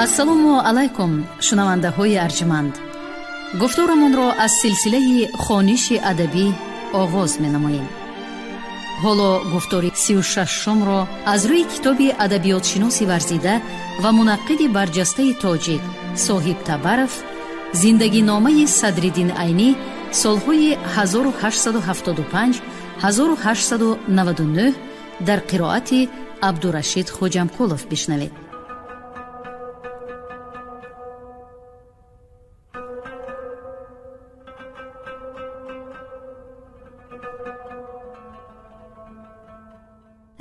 Ассалому алайкум, шунавандаҳои арҷманд! Гуфторамонро аз силсилаи хониши адабӣ оғоз менамоем. Ҳоло гуфтори 36-умро аз рӯи китоби адабиётшиноси варзида ва мунаққиди барҷастаи тоҷик Соҳиб Табаров «Зиндагиномаи Садриддин Айнӣ солҳои 1875-1899» дар қироати Абдурашид Хоҷамкулов бишнавед.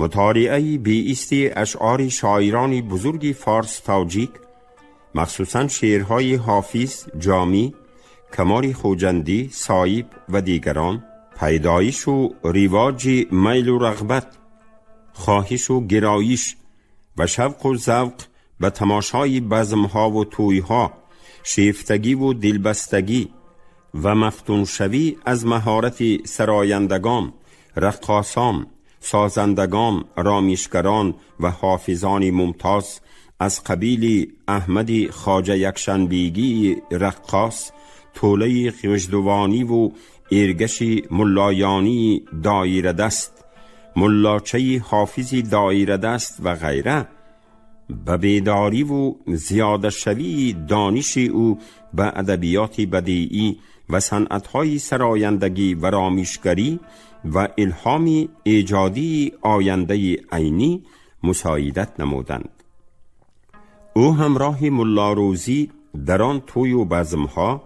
مطالعه بیستی اشعار شاعران بزرگ فارس تاجیک، مخصوصا شعرهای حافظ، جامی، کمال خوجندی، صایب و دیگران، پیدایش و رواج میل و رغبت، خواهش و گرایش و شوق و ذوق به تماشای بزمها و تویها، شیفتگی و دلبستگی و مفتون شوی از مهارت سرایندگان، رقاصان، سازندگان، رامیشگران و حافظان ممتاز از قبیل احمد خواجه یکشنبیگی رقاص، توله غژدوانی و ایرگش ملایانی دایره دست، ملاچه حافظ دایره دست و غیره، به بیداری و زیاده شوی دانش او به ادبیات بدیعی و صنعتهای سرایندگی و رامیشگری و الهام ایجادی آینده عینی مساعدت نمودند. او همراه ملا روزی در آن توی و بزمها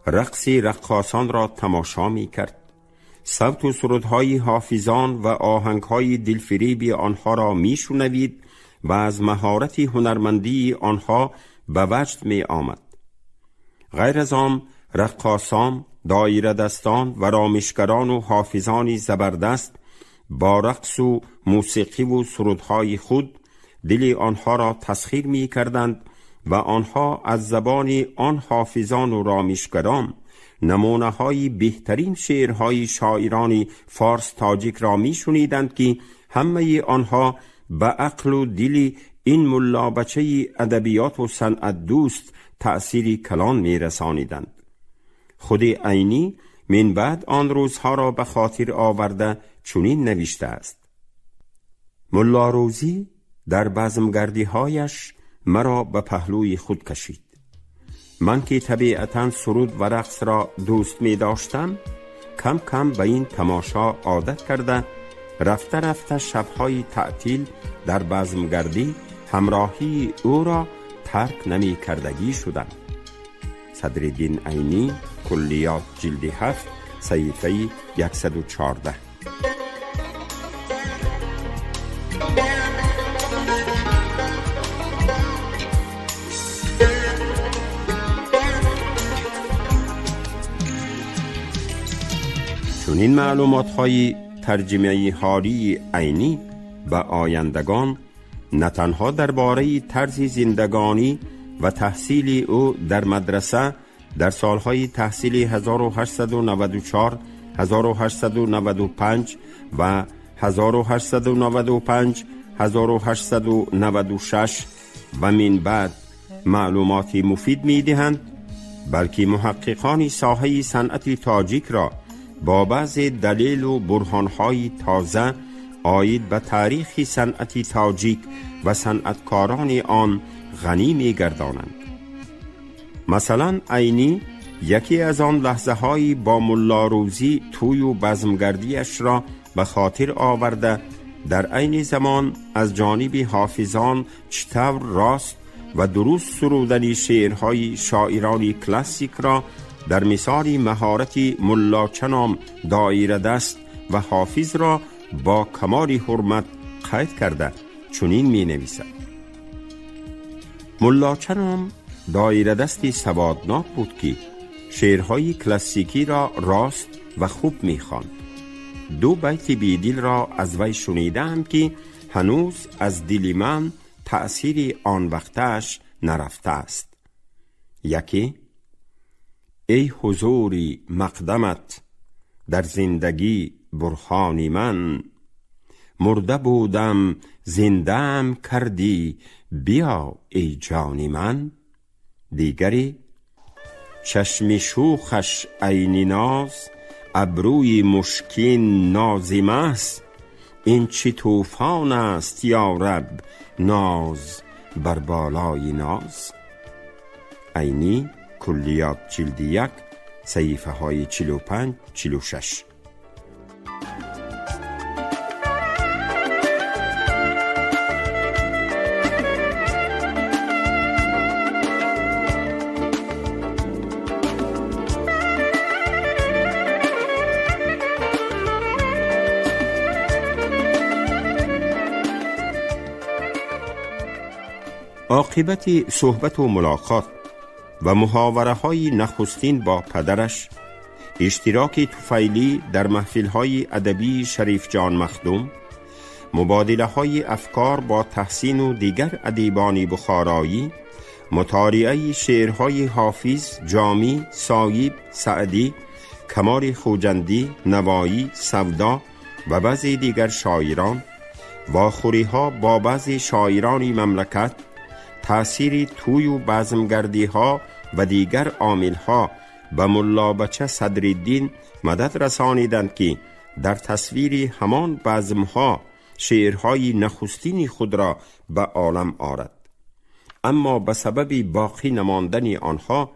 رقص رقاصان را تماشا می کرد. صوت و سرودهای حافظان و آهنگهای دلفریب آنها را می شنوید و از مهارت هنرمندی آنها به وجد می آمد. غیر از آن، رقاصان، دایره دستان و رامشگران و حافظان زبردست با رقص و موسیقی و سرودهای خود دل آنها را تسخیر می کردند و آنها از زبان آن حافظان و رامیشگران نمونه های بهترین شعرهای شاعران فارس تاجیک را می شنیدند که همه آنها به عقل و دل این ملا بچه ادبیات و صنعت دوست تأثیر کلان می رسانیدند. خود عینی من بعد آن روزها را به خاطر آورده چنین نوشته است: ملا روزی در بزمگردی هایش مرا به پهلوی خود کشید. من که طبیعتا سرود و رقص را دوست می داشتم، کم کم به این تماشا عادت کرده، رفته رفته شبهای تعطیل در بزمگردی همراهی او را ترک نمی کردگی شدم. صدرالدین عینی، کلیات، جلد 7، صحیفه 114. چنین معلومات های ترجمه حالی عینی به آیندگان نه تنها درباره طرز زندگانی و تحصیل او در مدرسه در سالهای تحصیل 1894، 1895 و 1895 1896 و من بعد معلومات مفید می دهند، بلکه محققان ساحه صنعت تاجیک را با بعض دلیل و برهانهای تازه عاید به تاریخ صنعت تاجیک و صنعتکاران آن غنی می گردانند. مثلا عینی یکی از آن لحظه های با ملا روزی توی و بزمگردیش را به خاطر آورده، در عین زمان از جانب حافظان چطور راست و درست سرودن شعرهای شاعران کلاسیک را در مثال مهارت ملا چنام دایره دست و حافظ را با کمال حرمت قید کرده چنین می نویسد: ملا چنام دایره دستی سوادناک بود که شعرهای کلاسیکی را راست و خوب می خواند. دو بیت بیدل را از وی شنیدم که هنوز از دل من تأثیر آن وقتش نرفته است. یکی: ای حضوری مقدمت در زندگی برهانی من، مرده بودم زندم کردی بیا ای جان من، دیگری چشم شوخش عین ناز، ابروی مشکین نازیم است، این چی طوفان است یا رب، ناز بر بالای ناز. عینی، کلیات جلد 1، صحیفه های 45 46. عاقبت صحبت و ملاقات و محاوره های نخستین با پدرش، اشتراک طفیلی در محفل های ادبی شریف جان مخدوم، مبادله های افکار با تحسین و دیگر ادیبان بخارایی، مطالعه شعرهای حافظ، جامی، صایب، سعدی، کمال خوجندی، نوایی، سودا و بعضی دیگر شاعران، واخوری ها با بعضی شاعران مملکت، تأثیر توی و بزمگردی ها و دیگر عامل ها به ملا بچه صدرالدین مدد رسانیدند که در تصویر همان بزم ها شعرهای نخستین خود را به عالم آرد. اما به سبب باقی نماندن آنها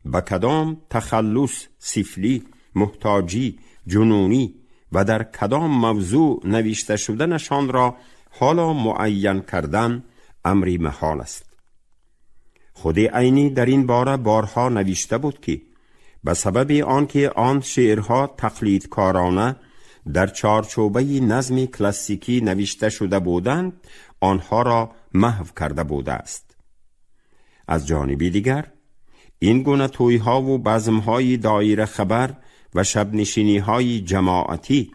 به کدام تخلص، سفلی، محتاجی، جنونی و در کدام موضوع نوشته شدنشان را حالا معین کردن امری محال است. خود عینی در این باره بارها نوشته بود که به سبب آنکه آن شعرها تقلیدکارانه در چارچوبه نظم کلاسیکی نوشته شده بودند، آنها را محو کرده بوده است. از جانب دیگر این گونه تویها و بزمهای دایره خبر و شبنشینیهای جماعتی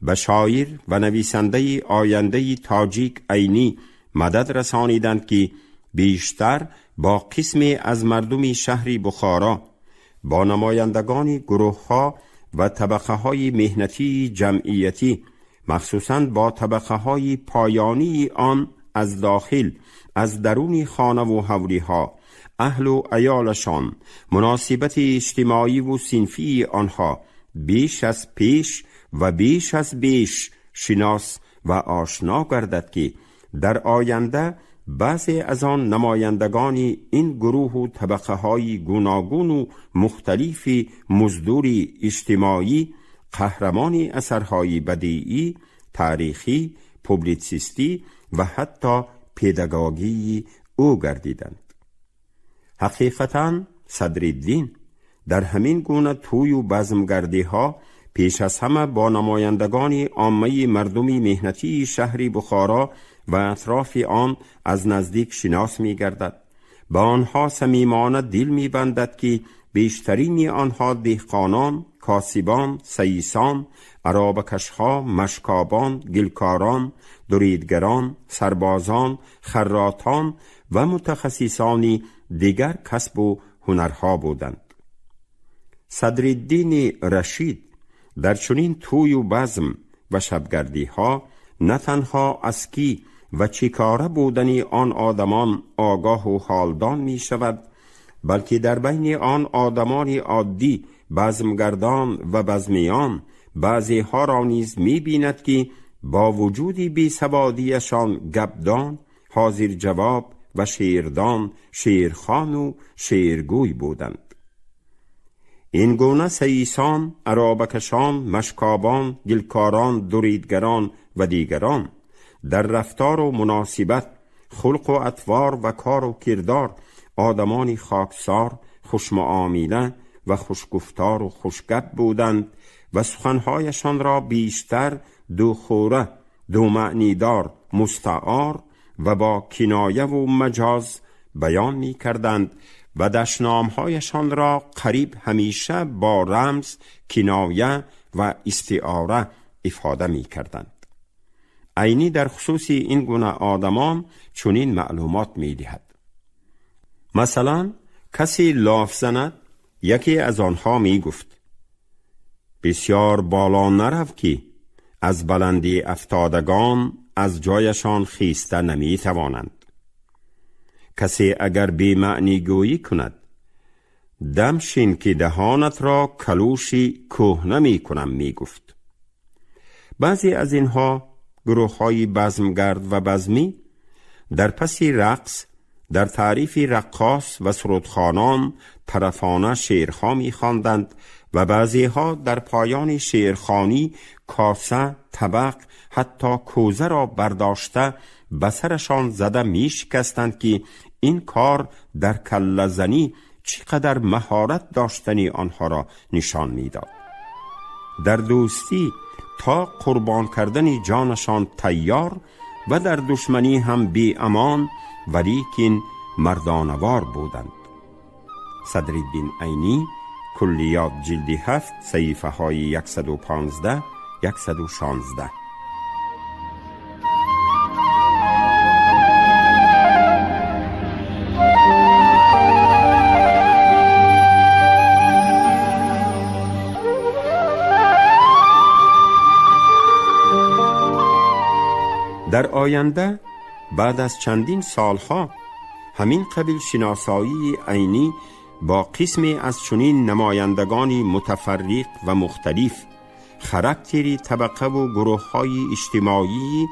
به شاعر و نویسنده آینده تاجیک عینی مدد رسانیدند که بیشتر با قسمی از مردم شهر بخارا، با نمایندگان گروه ها و طبقه های مهنتی جمعیتی، مخصوصاً با طبقه های پایانی آن از داخل، از درون خانه و حولی ها، اهل و عیالشان، مناسبت اجتماعی و صنفی آنها بیش از پیش و بیش از بیش شناس و آشنا گردد که در آینده بعضی از آن نمایندگان این گروه و طبقه های گوناگون و مختلف مزدور اجتماعی قهرمان اثرهای بدیعی، تاریخی، پوبلیتسیستی و حتی پداگوگی او گردیدند. حقیقتا صدرالدین در همین گونه توی و بزمگردی ها پیش از همه با نمایندگان عامه مردم مهنتی شهر بخارا و اطراف آن از نزدیک شناس می گردد. با آنها صمیمانه دل می بندد که بیشترین آنها دهقانان، کاسبان، سیسان، عرابکشها، مشکابان، گلکاران، دریدگران، سربازان، خراطان و متخصصان دیگر کسب و هنرها بودند. صدرالدین رشید در چنین توی و بزم و شبگردی ها نه تنها از کی و چیکاره بودن آن آدمان آگاه و حالدان می شود، بلکه در بین آن آدمان عادی، بزمگردان و بزمیان بعضی ها را نیز می بیند که با وجود بی سوادیشان گپدان، حاضر جواب و شعردان، شعرخوان و شعرگوی بودند. این گونه سیسان، عرابکشان، مشکابان، گلکاران، دریدگران و دیگران در رفتار و مناسبت، خلق و اطوار و کار و کردار آدمانی خاکسار، خوشمعامله و خوشگفتار و خوشگپ بودند و سخنهایشان را بیشتر دو خوره، دو معنیدار، مستعار و با کنایه و مجاز بیان می کردند و دشنامهایشان را قریب همیشه با رمز، کنایه و استعاره افاده می کردند. عینی در خصوص این گونه آدمان چنین معلومات می دهد. مثلا کسی لاف زند، یکی از آنها می گفت بسیار بالا نرو که از بلندی افتادگان از جایشان خیسته نمی توانند. کسی اگر بی معنی گویی کند، دمشین که دهانت را کلوشی کهنه می کنم می گفت. بعضی از اینها گروه های بزمگرد و بزمی در پس رقص در تعریف رقاص و سرودخوانان طرفانه شعرها می خواندند و بعضیها در پایان شعرخوانی کاسه، طبق، حتی کوزه را برداشته به سرشان زده می شکستند که این کار در کله زنی چقدر مهارت داشتنی آنها را نشان میداد. در دوستی تا قربان کردن جانشان تیار و در دشمنی هم بی امان، ولیکن مردانوار بودند. صدرالدین عینی، کلیات جلد 7 صحیفه های 115 116. در آینده بعد از چندین سالها همین قبیل شناسایی عینی با قسمی از چنین نمایندگان متفرق و مختلف خاراکتری طبقه و گروه های اجتماعی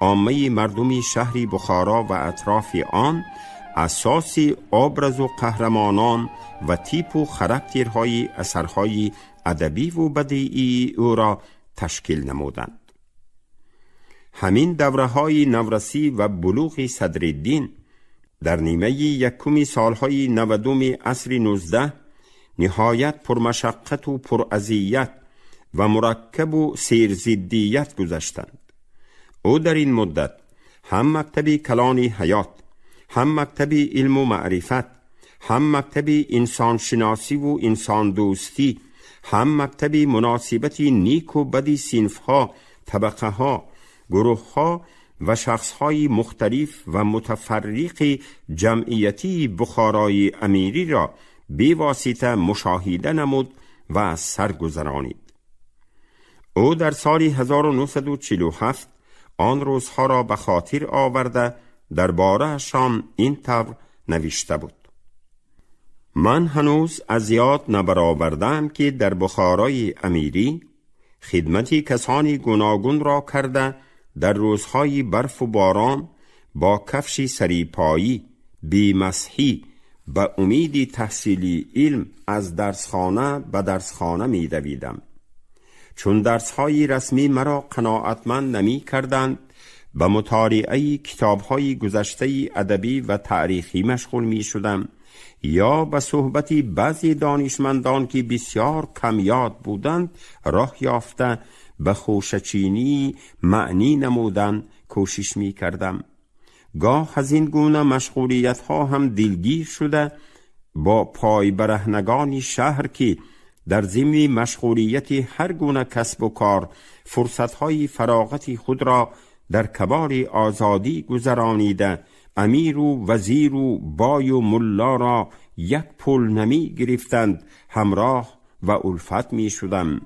عامه مردم شهر بخارا و اطراف آن اساس ابرز و قهرمانان و تیپ و خاراکترهای اثرهای ادبی و بدیعی او را تشکیل نمودند. همین دوره‌های نورسی و بلوغ صدرالدین در نیمه یکم سالهای 90 عصر 19 نهایت پرمشقت و پراذیت و مرکب و سیرزدیت گذشتند. او در این مدت هم مکتب کلان حیات، هم مکتب علم و معرفت، هم مکتب انسان شناسی و انسان دوستی، هم مکتب مناسبت نیک و بدی صنفها، طبقه ها، گروه ها و شخص های مختلف و متفرق جمعیتی بخارای امیری را بی واسطه مشاهده نمود و از سر گذرانید. او در سال 1947 آن روزها را به خاطر آورده درباره شان این طور نوشته بود: من هنوز از یاد نبرآوردم که در بخارای امیری خدمت کسانی گوناگون را کرده در روزهای برف و باران با کفش سریپایی بی مسحی به امید تحصیل علم از درسخانه به درسخانه می دویدم. چون درسهای رسمی مرا قناعتمند نمی کردند، به مطالعه کتابهای گذشته ادبی و تاریخی مشغول می شدم یا به صحبت بعضی دانشمندان که بسیار کمیاد بودند راه یافته به خوشچینی معنی نمودن کوشش می کردم. گاه از این گونه مشغولیت ها هم دلگیر شده با پای برهنگان شهر که در ضمن مشغولیت هر گونه کسب و کار فرصت های فراغت خود را در کبار آزادی گذرانیده امیر و وزیر و بای و ملا را یک پول نمی گرفتند همراه و الفت می شدم.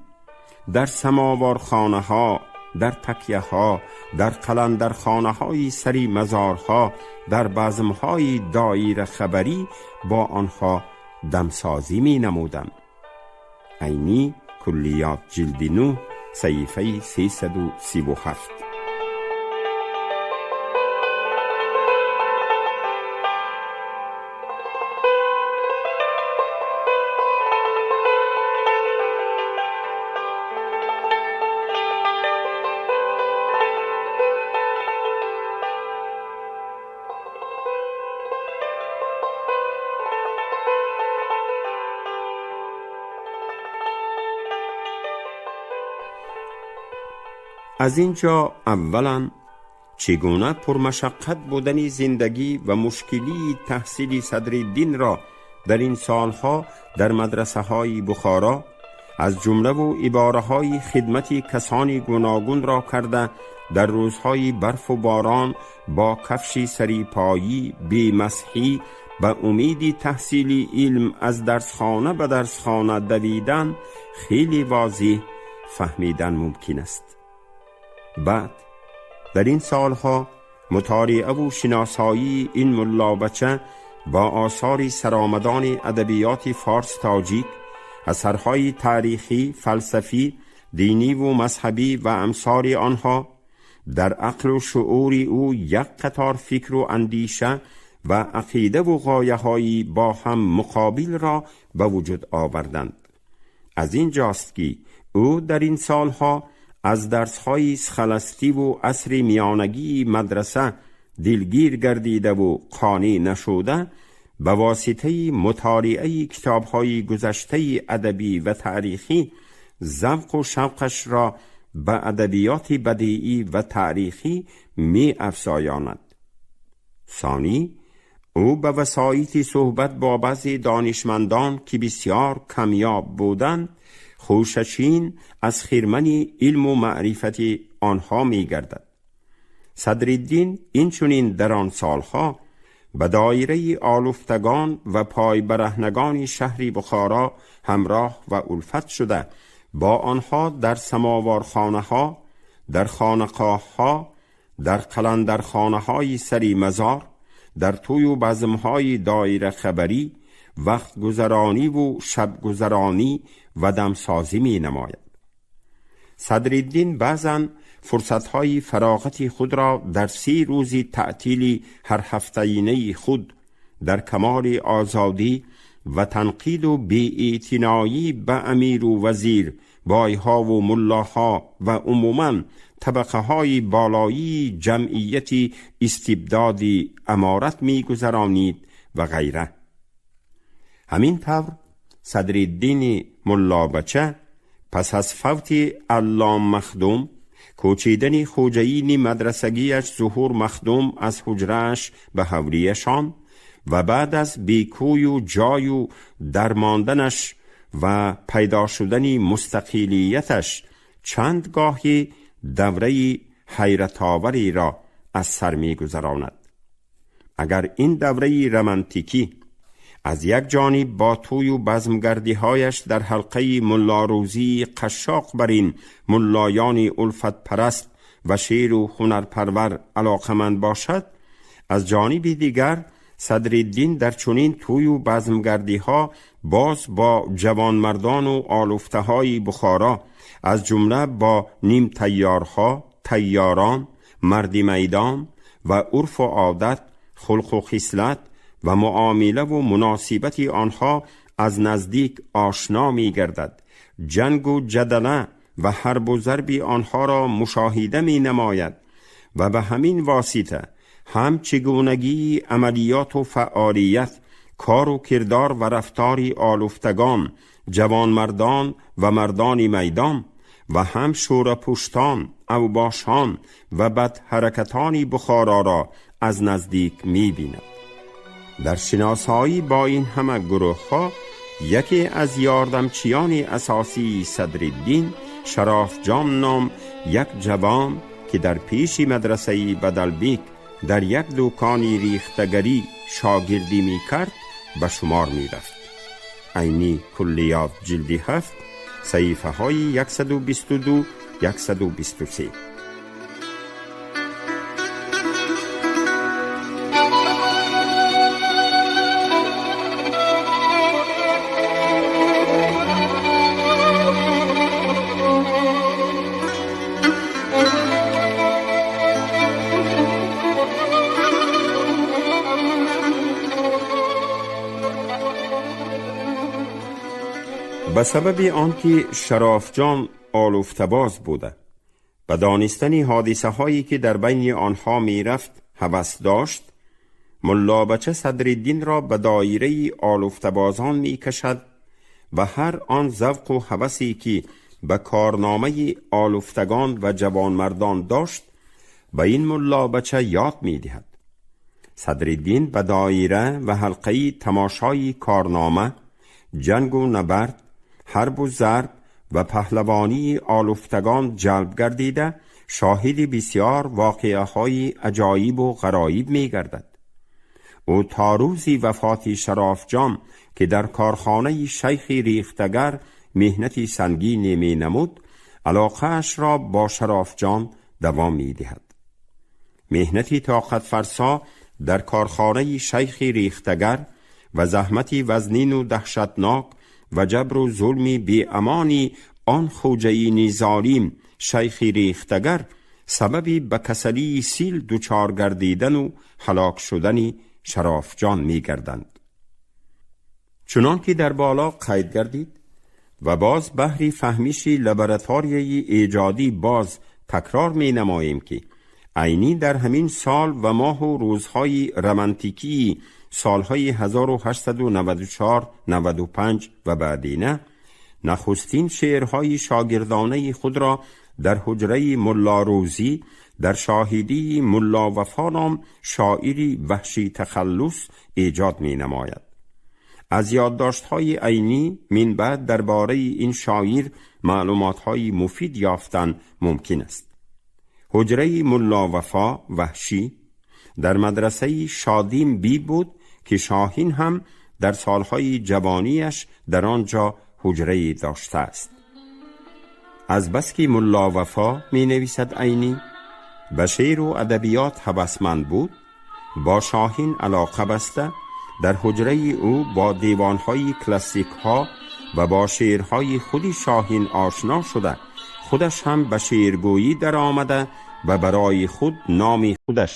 در سماوارخانه ها، در تکیه ها، در قلندرخانه های سری مزارها، در بزم های دایره خبری با آنها دمسازی می نمودم. عینی کلیات جلد 9 صحیفه 337. از اینجا اولا چگونه پرمشقت بودن زندگی و مشکلی تحصیل صدرالدین را در این سالها در مدرسه های بخارا از جمله و عباره های خدمت کسانی گوناگون را کرده در روزهای برف و باران با کفش سریپایی بی مسحی به امید تحصیل علم از درسخانه به درسخانه دویدن خیلی واضح فهمیدن ممکن است. بعد در این سالها مطالعه و شناسایی این ملا بچه با آثار سرآمدان ادبیات فارس تاجیک، اثرهای تاریخی، فلسفی، دینی و مذهبی و امثال آنها در عقل و شعور او یک قطار فکر و اندیشه و عقیده و غایه‌هایی با هم مقابل را به وجود آوردند. از این جاست که او در این سالها از درس‌های سخلستی و عصر میانگی مدرسه دلگیر گردیده و قانع نشده، به واسطه مطالعه کتاب‌های گذشته ادبی و تاریخی ذوق و شوقش را به ادبیات بدیعی و تاریخی می افزایاند. ثانی، او به وسایط صحبت با بعضی دانشمندان که بسیار کمیاب بودند، خوشچین از خرمن علم و معرفت آنها می گردد. صدرالدین این چنین در آن سالها به دایره آلفتگان و پای برهنگان شهر بخارا همراه و الفت شده، با آنها در سماوارخانه ها، در خانقاه ها، در قلندرخانه های سری مزار، در توی و بزمهای دایره خبری وقت گذرانی و شب گذرانی و دمسازی می نماید. صدرالدین بعضا فرصتهای فراغت خود را در 3 روز تعطیل هر هفته‌ینه خود در کمال آزادی و تنقید و بی‌اعتنایی به امیر و وزیر، بایها و ملاها و عموماً طبقه های بالایی جمعیت استبدادی امارت می گذرانید و غیره. همین طور صدرالدین ملا بچه پس از فوت علام مخدوم، کوچیدن خوجه‌ین مدرسگیش ظهور مخدوم از حجره‌اش به حوریشان و بعد از بیکوی و جای و درماندنش و پیدا شدن مستقلیتش چند گاهی دوره حیرت آوری را از سر می گذراند. اگر این دوره رمانتیکی از یک جانب با توی و بزمگردی‌هایش در حلقه ملاروزی قشاق بر این ملایان الفت پرست و شعر و هنرپرور علاقمند باشد، از جانب دیگر صدرالدین در چنین توی و بزمگردی‌ها باز با جوانمردان و آلفته‌های بخارا، از جمله با نیم تیارها، تیاران، مرد میدان و عرف و عادت، خلق و خصلت و معامله و مناسبت آنها از نزدیک آشنا می گردد. جنگ و جدله و حرب و ضرب آنها را مشاهده می نماید و به همین واسطه هم چگونگی عملیات و فعالیت، کار و کردار و رفتار آلفتگان، جوانمردان و مردان میدان و هم شورپشتان، اوباشان و بد حرکتان بخارا را از نزدیک می بیند. در شناسایی با این همه گروه ها، یکی از یاردمچیان اساسی صدرالدین، شراف جان نام یک جوان که در پیش مدرسه بدلبیک در یک دوکانی ریختگری شاگردی می کرد به شمار می رفت. عینی کلیات جلد 7 صحیفه های 122 123. به سبب آنکه شرافجان آلوفته‌باز بوده و دانستن حادثه هایی که در بین آنها می رفت هوس داشت، ملا بچه صدرالدین را به دایره آلوفته‌بازان می کشد و هر آن ذوق و هوسی که به کارنامه آلوفتگان و جوانمردان داشت به این ملا بچه یاد می دهد. صدرالدین به دایره و حلقه تماشای کارنامه، جنگ و نبرد، حرب و ضرب و پهلوانی آلفتگان جلب گردیده، شاهد بسیار واقعه های عجایب و غرایب می گردد. او تا روزی وفات شرافجان که در کارخانه شیخ ریختگر مهنت سنگین می نمود، علاقه اش را با شرافجان دوام می دهد. Меҳнати тоқатфарсо дар корхонаи шайхи рехтагар ва заҳмати вазнину даҳшатнок ва ҷабру зулми беамони он хоҷаини золим шайхи рехтагар сабаби ба касалии сил дучор гардидану ҳалок шудани Шарофҷон мегарданд. Чунон ки дар боло қайд гардид ва боз баҳри фаҳмиши лабораторияи эҷодӣ боз такрор менамоем, ки айнӣ дар ҳамин сол ва моҳу рӯзҳои романтикии солҳои 1894, 95 ва баъдина нахустин шеърҳои шогирдонаи худро дар ҳуҷраи Мулло Рӯзӣ дар шоҳидии Мулло Вафо ном шоири ваҳшӣ тахаллус эҷод менамояд. Аз ёддоштҳои Айнӣ минбаъд дар бораи ин шоир маълумотҳои муфид ёфтан мумкин аст. Ҳуҷраи Мулло Вафо ваҳшӣ дар мадрасаи Шодим би буд, ки Шоҳин ҳам дар солҳои ҷавонияш дар он ҷо ҳуҷрае доштааст. Аз бас ки Мулло Вафо, менависад Айнӣ, ба шеъру адабиёт ҳавасманд буд, бо Шоҳин алоқа баста, дар ҳуҷраи ӯ бо девонҳои классикҳо ва бо шеърҳои худи Шоҳин ошно шуда, худаш ҳам ба шеъргӯӣ даромада ва барои худ номи худаш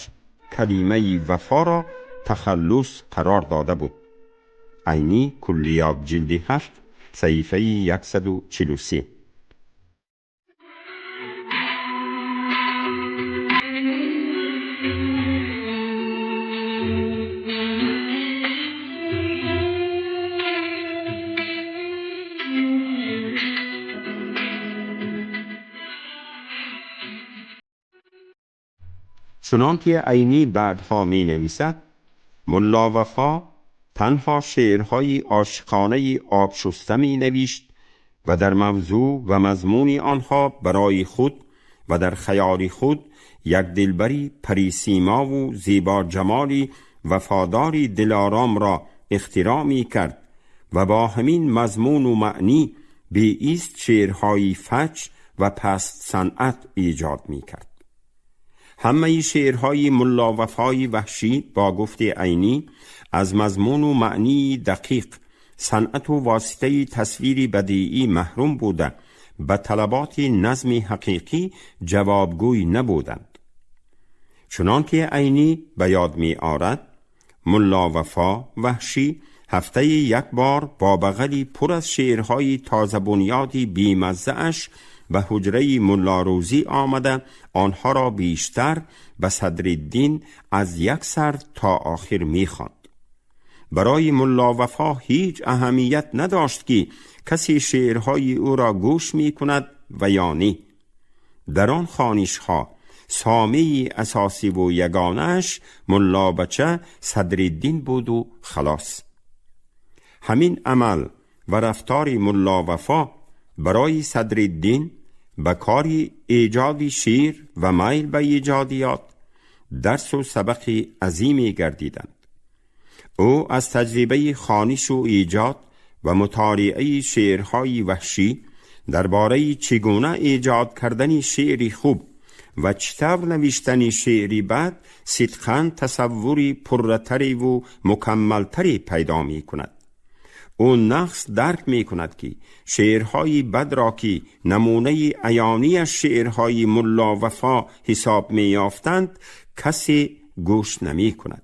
калимаи Вафоро тахаллус қарор дода буд. Айнӣ, Куллиёт, ҷилди 7, саҳифаи 143. چنان که عینی بعدها می نویسد، ملا وفا تنها شعرهای عاشقانه آب شسته می نوشت و در موضوع و مضمون آنها برای خود و در خیال خود یک دلبری پریسیما و زیبا جمالی وفاداری دلارام را اختراع می کرد و با همین مضمون و معنی بی ایست شعرهای فج و پست صنعت ایجاد می کرد. همه شعرهای ملا وفای وحشی با گفت عینی از مضمون و معنی دقیق، صنعت و واسطه تصویر بدیعی محروم بوده، به طلبات نظم حقیقی جوابگوی نبودند. چنان که عینی به یاد می آرد، ملا وفا وحشی هفته یک بار با بغلی پر از شعرهای تازه بنیادی بیمزه اش به حجره ملا روزی آمده، آنها را بیشتر به صدرالدین از یک سر تا آخر میخواند. برای ملا وفا هیچ اهمیت نداشت که کسی شعرهای او را گوش می کند و یا نی. در آن خوانشها سامی اساسی و یگانش ملا بچه صدرالدین بود و خلاص. همین عمل و رفتار ملا وفا برای صدرالدین به کار ایجاد شعر و میل به ایجادیات درس و سبق عظیمی گردیدند. او از تجربه خوانش و ایجاد و مطالعه شعرهای وحشی درباره چگونه ایجاد کردن شعری خوب و چطور نوشتن شعری بد صدقاً تصوری پرتری و مکملتری پیدا می کند. او نقص درک می کند که شعرهای بد را که نمونه عیانی شعرهای ملا وفا حساب می یافتند کسی گوش نمی کند.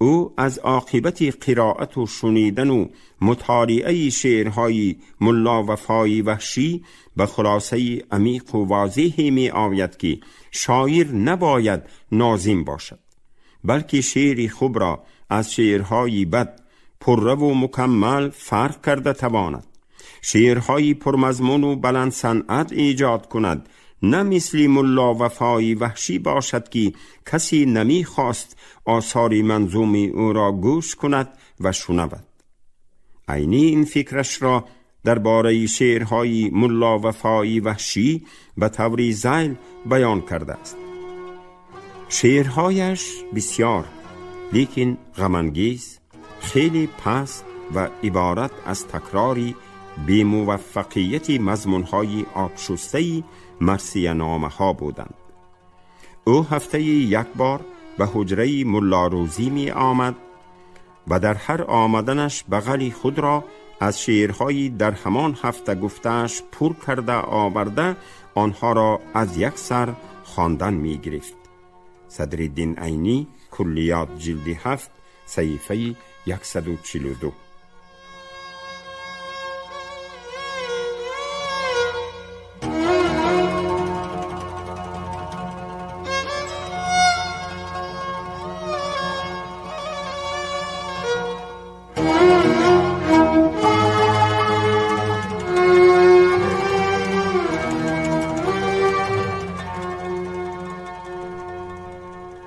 او از عاقبت قرائت و شنیدن و مطالعه شعرهای ملا وفای وحشی به خلاصه عمیق و واضحی می آید که شاعر نباید ناظم باشد، بلکه شعر خوب را از شعرهای بد پره و مکمل فرق کرده تواند، شعرهای پرمضمون و بلند صنعت ایجاد کند، نه مثل ملا وفای وحشی باشد که کسی نمی خواست آثار منظوم او را گوش کند و شنود. عینی این فکرش را درباره شعرهای ملا وفای وحشی به طور ذیل بیان کرده است. شعرهایش بسیار لیکن غم‌انگیز، خیلی پست و عبارت از تکراری بی‌موفقیت مضمونهای آبشسته‌ای مرثیه نامه ها بودند. او هفته یک بار به حجره ملا روزی می آمد و در هر آمدنش بغل خود را از شعرهایی در همان هفته گفته‌اش پر کرده آورده آنها را از یک سر خواندن می گرفت. صدرالدین عینی، کلیات جلد 7 صحیفه 142.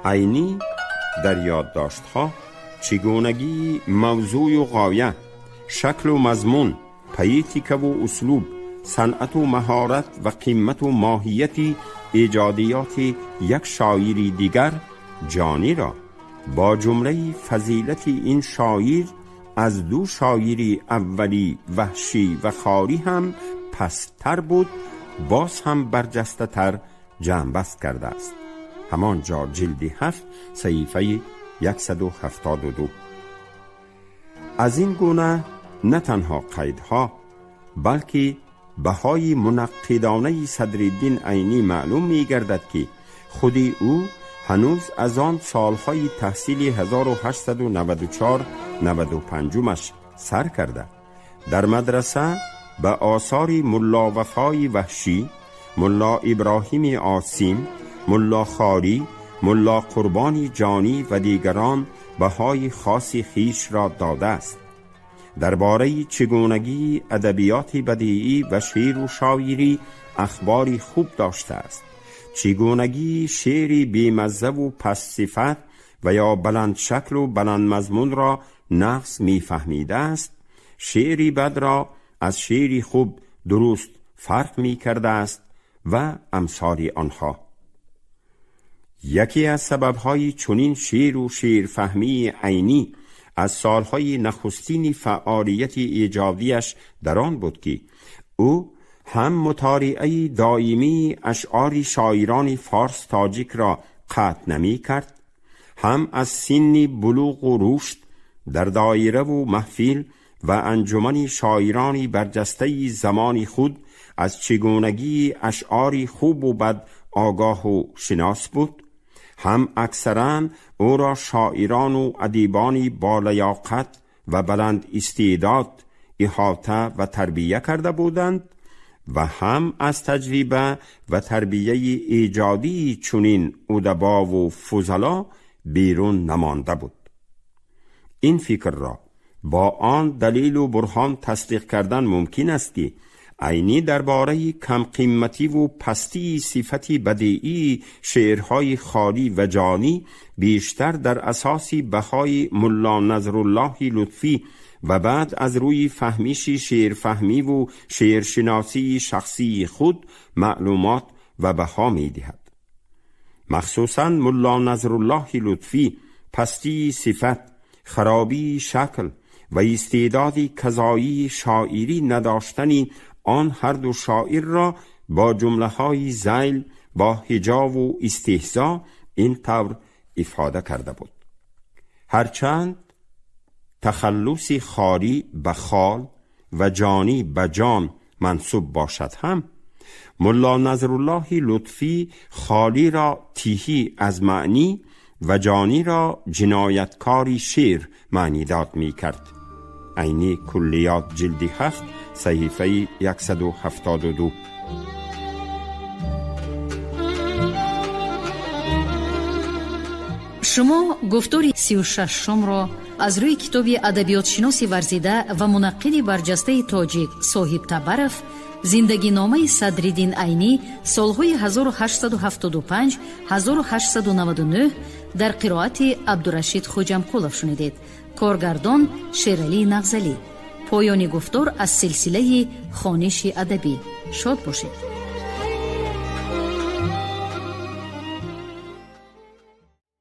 عینی در یادداشت‌ها چگونگی موضوع و غایه، شکل و مضمون، پویتیکه و اسلوب، صنعت و مهارت و قیمت و ماهیت ایجادیات یک شاعر دیگر جانی را با جمله فضیلت این شاعر از دو شاعر اولی وحشی و خاری هم پستر بود، باز هم برجسته تر جمع‌بست کرده است. همانجا جلد 7 صحیفه 172. از این گونه نه تنها قیدها بلکه بهای منقدانه صدرالدین عینی معلوم می گردد که خودی او هنوز از آن سالهای تحصیل 1894-95 سر کرده در مدرسه به آثار ملا وفای وحشی، ملا ابراهیم آسیم، ملا خاری، ملا قربانی جانی و دیگران بهای خاصی خیش را داده است. درباره چگونگی ادبیات بدیعی و شعر و شاعری اخباری خوب داشته است. چگونگی شعری بیمزه و پس صفت و یا بلند شکل و بلند مضمون را نقص میفهمیده است. شعری بد را از شعری خوب درست فرق میکرده است و امثال آنها. یکی از سببهای چنین شعر و شعرفهمی عینی از سالهای نخستین فعالیت ایجادیش در آن بود که او هم مطالعه دائمی اشعار شاعران فارس تاجیک را قطع نمی کرد، هم از سن بلوغ و رشد در دایره و محفل و انجمن شاعران برجسته زمان خود از چگونگی اشعار خوب و بد آگاه و شناس بود، هم اکثرا او را شاعران و ادیبانی با لیاقت و بلند استعداد احاطه و تربیه کرده بودند و هم از تجربه و تربیه ایجادی چنین ادبا و فضلا بیرون نمانده بود. این فکر را با آن دلیل و برهان تصدیق کردن ممکن است که عینی درباره کم قیمتی و پستی صفت بدیعی شعرهای خالی و جانی بیشتر در اساس بهای ملا نصرالله لطفی و بعد از روی فهمیش شعرفهمی و شعرشناسی شخصی خود معلومات و بها می دهد. مخصوصا ملا نصرالله لطفی پستی صفت، خرابی شکل و استعداد کذایی شاعری نداشتنی آن هر دو شاعر را با جمله های ذیل با حجاب و استهزا این طور افاده کرده بود. هرچند تخلص خاری به خال و جانی به جان منسوب باشد هم ملا نصرالله لطفی خالی را تیهی از معنی و جانی را جنایتکاری شعر معنی داد می کرد. عینی کلیات جلد 7 صحیفه 172. Шумо гуфтори 36-умро аз рӯи китоби адабиётшиноси варзида ва мунаққиди барҷастаи тоҷик Соҳиб Табаров «Зиндагиномаи Садриддин Айнӣ солҳои 1875-1899» дар қироати Абдурашид Хоҷамкулов шунидед. Коргардон Шералӣ Нағзалӣ. Поёни гуфтор аз силсилаи хониши адабӣ. Шод бошед.